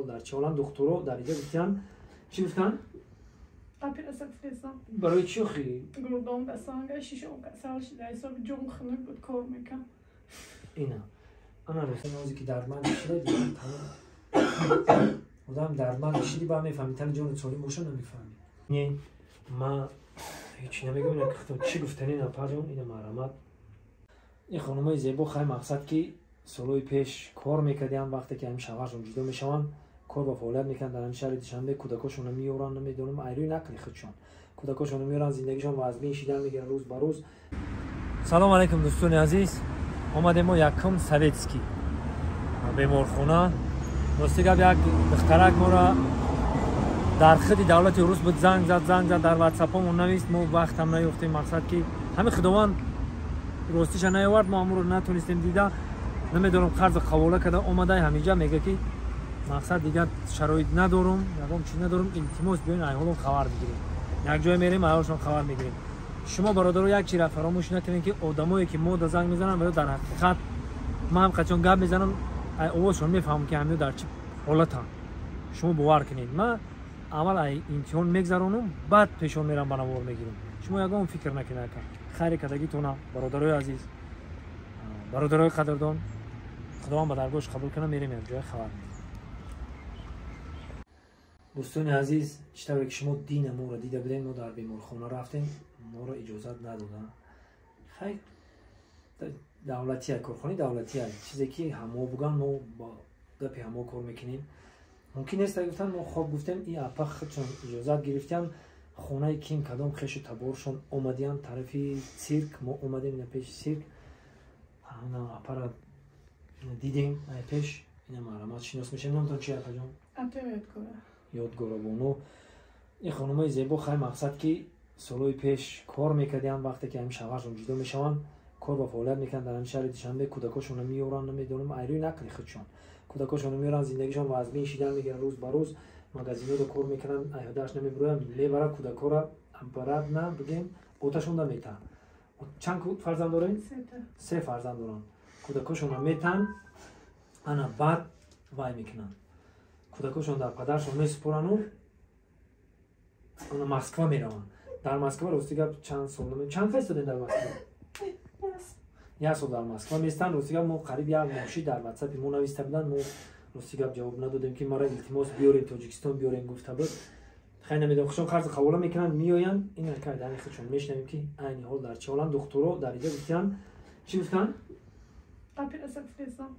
Дар чӣ ҳоланд духтуро дар иҷа гуфтиянд? Чӣ гуфтанд? Барои чӣ охи? Гурдон дасанга шишон касал шида, ҳисоби ҷон хунук буд, кор мекард. Ина ана рӯзи ки дардманд шида, одам дардманд шиди, ба мефаҳми, тани ҷону солим боша, намефаҳми. Не, ма ҳечи намегӯм. Ина чӣ гуфтани, напаҷон, ина маҳрамат. Ин хонумои зебо, хай, мақсад ки солҳои пеш кор мекардиям, вақте ки ҳамин шавҳаршон ҷудо мешаванд, кор ва фаъолият мекунанд дар ҳамин шаҳри Душанбе. Кӯдакошонро меёранд, намедонам, айрӯи нақли худшон кӯдакошонро меёранд, зиндагишон вазбин шидан мегиранд рӯз ба рӯз. Салому алайкум, дӯстони азиз. Омадем мо якум Советский беморхона. Рости гап, як духтарак мора дар худи давлати рус буд, занг зад, занг зад, дар ватсапомон навист. Мо вақтам наёфтем. Мақсад ки ҳамин Худованд ростиша наёвард, мо ҳамонро натонистем дида. Намедонам, қарзи қавола карда омада ҳаминҷа, мега ки мақсад дигар шароит надорум, ягон чиз надорум, илтимос, биёин, айҳолон хабар бигирем. Якҷоя мерем, айҳолшон хабар мегирем. Шумо, бародаро, як чизра фаромӯш накунед, ки одамое ки мо да занг мезанам ё дар ҳақиқат ман ҳам қачон гап мезанам, овозшон мефаҳмам, ки ҳамиё дар чӣ ҳолатанд. Шумо бовар кунед, ман аввал ай имтиҳон мегзаронам, баъд пешон мерам, ба навор мегирам. Шумо ягон фикр накунед, ака. Хайри кардагитона, бародарои азиз, бародарои қадрдон, Худованд ба даргоҳш қабул кунад. Мерем, якҷоя хабар. Дӯстони азиз, чӣ тавре ки шумо дина моро дида будем, мо дар беморхона рафтем, моро иҷозат надоданд. Хай, давлатия, корхонаи давлатия, чизе ки ҳамо буган, мо ба гапи ҳамо кор мекунем. Мумкин нест, гуфтан. Мо хоб гуфтем, и апа худшон иҷозат гирифтиян. Хонаи ким, кадом хешу таборшон омадиян, тарафи цирк. Мо омадем ина пеши цирк, апара дидем ай пеш. Ина маҳрамат, шинос мешем. Номтон чи, апаҷон? Ёдгоробону. Ин хонумои зебо, хай, мақсад ки солҳои пеш кор мекардиям, вақте ки ҳамин шавҳаршон ҷудо мешаванд, кор ва фаъолият мекунанд дар ҳамин шаҳри Душанбе. Кӯдакошонро меёранд, намедонам, айрӯи нақли худшон кӯдакошонро меёранд, зиндагишон вазбин шидан мегиранд рӯз ба рӯз. Магазинҳода кор мекунанд, айҳодааш намебироянд, мебарад кӯдакҳоро обратно, бигем, оташонда метаҳанд. Чанд фарзанд дорем? Се фарзанд доранд. Кӯдакошонро метаҳанд, ана баъд вай мекунанд, кӯдакошон дар падаршон месупорану ана Москва мераванд. Дар Москва, рости гап, чанд сол, чанд қайс додем дар Москва? Як сол дар Москва местанд. Рости гап, мо қариб як моҳши дар ватсапи мо нависта буданд, мо, рости гап, ҷавоб надодем, ки мара илтимос, биёрем, Тоҷикистон биёрем, гуфта буд. Хай, намедонам, худшон қарзи қавола мекунанд, меоянд. Ин дани худшон мешунавем, ки айни ҳол дар чӣ ҳоланд. Духтуро дар иҷа гуфтиянд? Чӣ гуфтанд?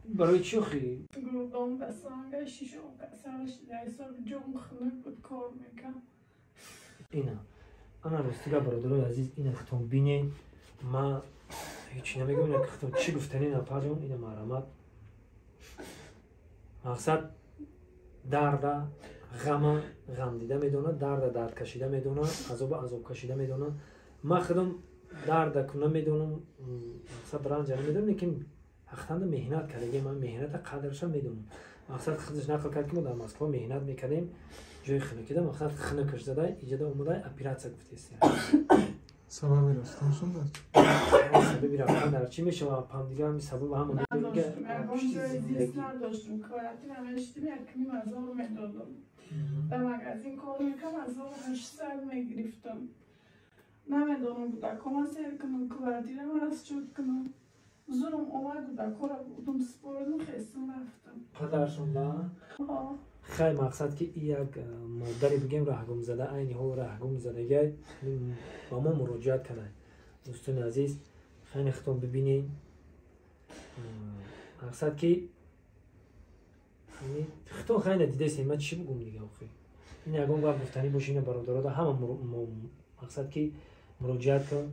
Барои чӣ охи? Гурдон дасанга шишон касал шида, ҳисоби ҷон хунук буд, кор мекард. Ина ана рости гап, бародарои азиз, ина худтон бинед. Ма ҳечи намегӯм. Ина худтон чӣ гуфтани, напаҷон, ина маҳрамат. Мақсад дарда, ғама ғам дида медонад, дарда дард кашида медонад, азоба азоб кашида медонад. Ман худам дарда ку намедонам, мақсад ранҷа намедонам, лекин ҳақтанда меҳнат кардагӣ, ман меҳната қадрша медонам. Мақсад худаш нақл кард, ки мо дар Москва меҳнат мекардем, ҷои хунукида, мақсад хунукаш зада, иҷода омада, оператсия гуфтест. Сабаби рафтаншон дар Сабаби рафтан дар чӣ мешавад? Пам дигар сабаби ҳама. Надоштум, квартира мештим, 1500 медодам. Дар магазин кор мекардам, 1800 мегирифтам. Намедонам, кӯдакома сер кунам, квартирама расчёт кунам. Зурум омад, кӯдакҳоро бурдум, спордум, хестум, рафтам. Падаршон да? Хай, мақсад ки и як модари, бигем, раҳгумзада, айни ҳол раҳгумзадагай ба мо муроҷиат карданд. Дӯстони азиз, хайни худтон бибинед. Мақсад ки худтон хайна дидесем, ман чӣ бугум дига охи? Ин ягон гап гуфтанӣ боша, ина бародарода ҳама, мақсад ки муроҷиат кун.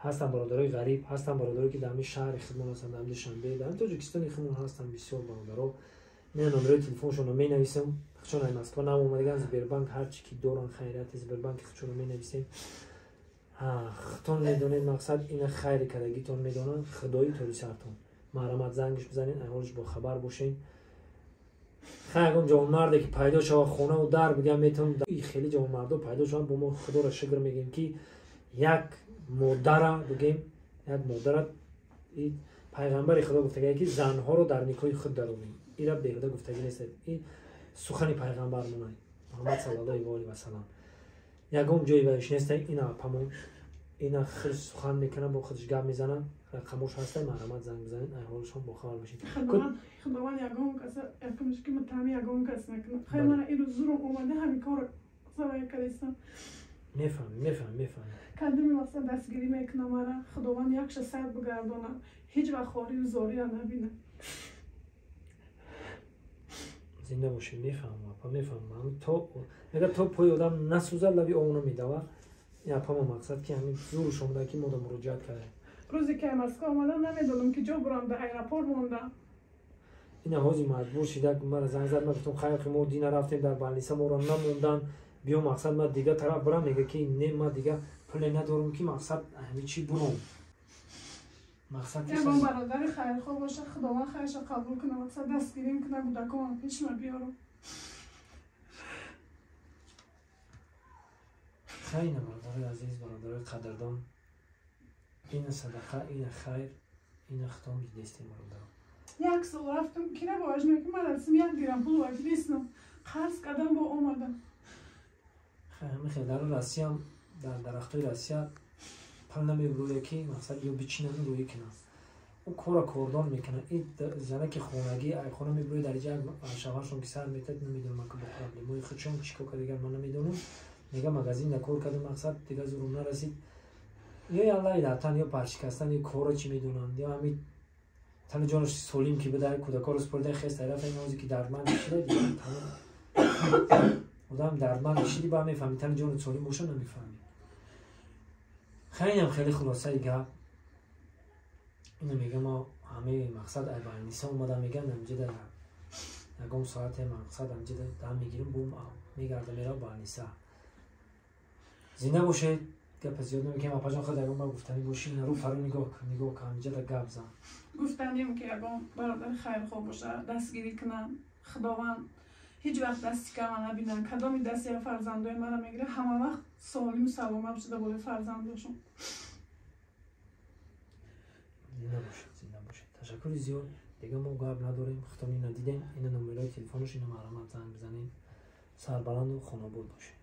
Ҳастанд бародарои ғариб, ҳастанд бародарое ки дар ҳамин шаҳри худмон ҳастанд, дар ҳамин Душанбе, дар ҳамин Тоҷикистони худмон ҳастанд бисёр бародаро. Мена номерои телефоншонро менависам. Худшон ай Москва нав омадаган, Сбербанк ҳарчи ки доранд, хайрияти Сбербанки худшонро менависем. Худтон медонед, мақсад ина хайри кардагитон медонанд худои тори сартон. Маҳрамат, зангш бизанед, айҳолш бохабар бошед. Хай, ягон ҷавонмарде ки пайдо шава, хонаву дар бигам метавон, хеле ҷавонмардо пайдо шаванд, бо мо Худоро шукр мегӯем, ки як модара, бигем, як модара. Пайғамбари Худо гуфтагае, ки занҳоро дар никоҳи худ даровем. Ира беҳуда гуфтагӣ нест. сухани пайғамбар монай Муҳаммад саллаллоҳу алайҳи васаллам. Ягон ҷои вайш нестай, ина апамон ина худш сухан мекунад, бо худш гап мезанад, рақамош ҳастай, марҳамат занг бизанед, ай ҳолашон бохабар бошед. Худованд ягон кас якумш ки мутаҳами ягон кас накунад. Хай мана ирӯз зурум омада ҳамин кор савай кардистам. Мефаҳмем, мефаҳмем, мефаҳмем. Кадоми мақсад дастгирӣ мекунам мара, Худованд якша сар бигардонад, ҳеҷ вақт хорию зориро набинад. Зинда бошед, мефаҳмам апа, мефаҳмам. То мега то пои одам насӯзад, лаби об намедавад. Ин апама мақсад ки ҳамин зуруш омада ки мода муроҷиат кардем. Рӯзе ки Москва омадам, намедонам ки ҷо бурам, дар аэропорт мондам. Ина ҳозир маҷбур шида мара занг зад, ман гуфтам хайр, ки мо дина рафтем дар балниса, моро намондан, биё мақсад ман дига тараф бурам. Мега ки не, ман дига пуле надорам ки мақсад ҳамин чи бурам. Мақсад ягон бародари хайрхоҳ бошад, Худованд хайрша қабул кунад, мақсад дастгирим кунад, кӯдаконам пешма биёрам. Хайна бародарои азиз, бародарои қадрдон, ина садақа, ина хайр, ина хитом дидестем бародарон. Як сол рафтам, ки набоваш мекунам, ман расим як дирам пул ваки нестам, қарз кардам, бо омадам. Ҳамин дар Россиям, дар дарахтои Россия пул намебурӯя ки мақсад ё бичинанд рӯӣ кунанд. Ӯ кора кордон мекунад. Ин занаки хонагӣ айхона мебурӯяд, дар иҷа шавҳаршон ки сар метад, намедонам ки бо проблемои худшон чӣ кор кард, дигар ман намедонам. Мега магазин да кор кардам, мақсад дига зурум нарасид. Ё аллаи датан, ё паршикастан, ё кора чӣ медонанд, ё ҳамин тани ҷонаш солим ки буда, кӯдакоро супорида хест рафта, ин озе ки дардманд шида, дигар тамом. Одам дардманд шиди ба мефаҳми, тани ҷонат солим боша намефаҳми. Хайнам хеле хулосаи гап. Ино мегам мо ҳамаи мақсад ай балниса омада, мегам амҷида ягон соате мақсад амҷида дам мегирим, бум мегарда мерав балниса. Зинда бошед, гапа зиёд намекунем. Апаҷон, худ ягон бар гуфтанӣ бошӣ, ина рӯ паро нигоҳ кун, нигоҳ кун, амҷида гап зан. Гуфтанем ки ягон бародари хайрхоҳ боша, дастгирӣ кунанд. Худованд ҳеҷ вақт дасти кама набинанд. Кадоми дасти фарзандои мара мегирад, ҳама вақт солиму саломат шуда болои фарзандошон. Зинда бошед, зинда бошед. Ташаккури зиёд. Дига мо гап надорем, худтон ина дидем, ина номерои телефонаш, ина марҳамат занг бизанед. Сарбаланду хонобод бошед.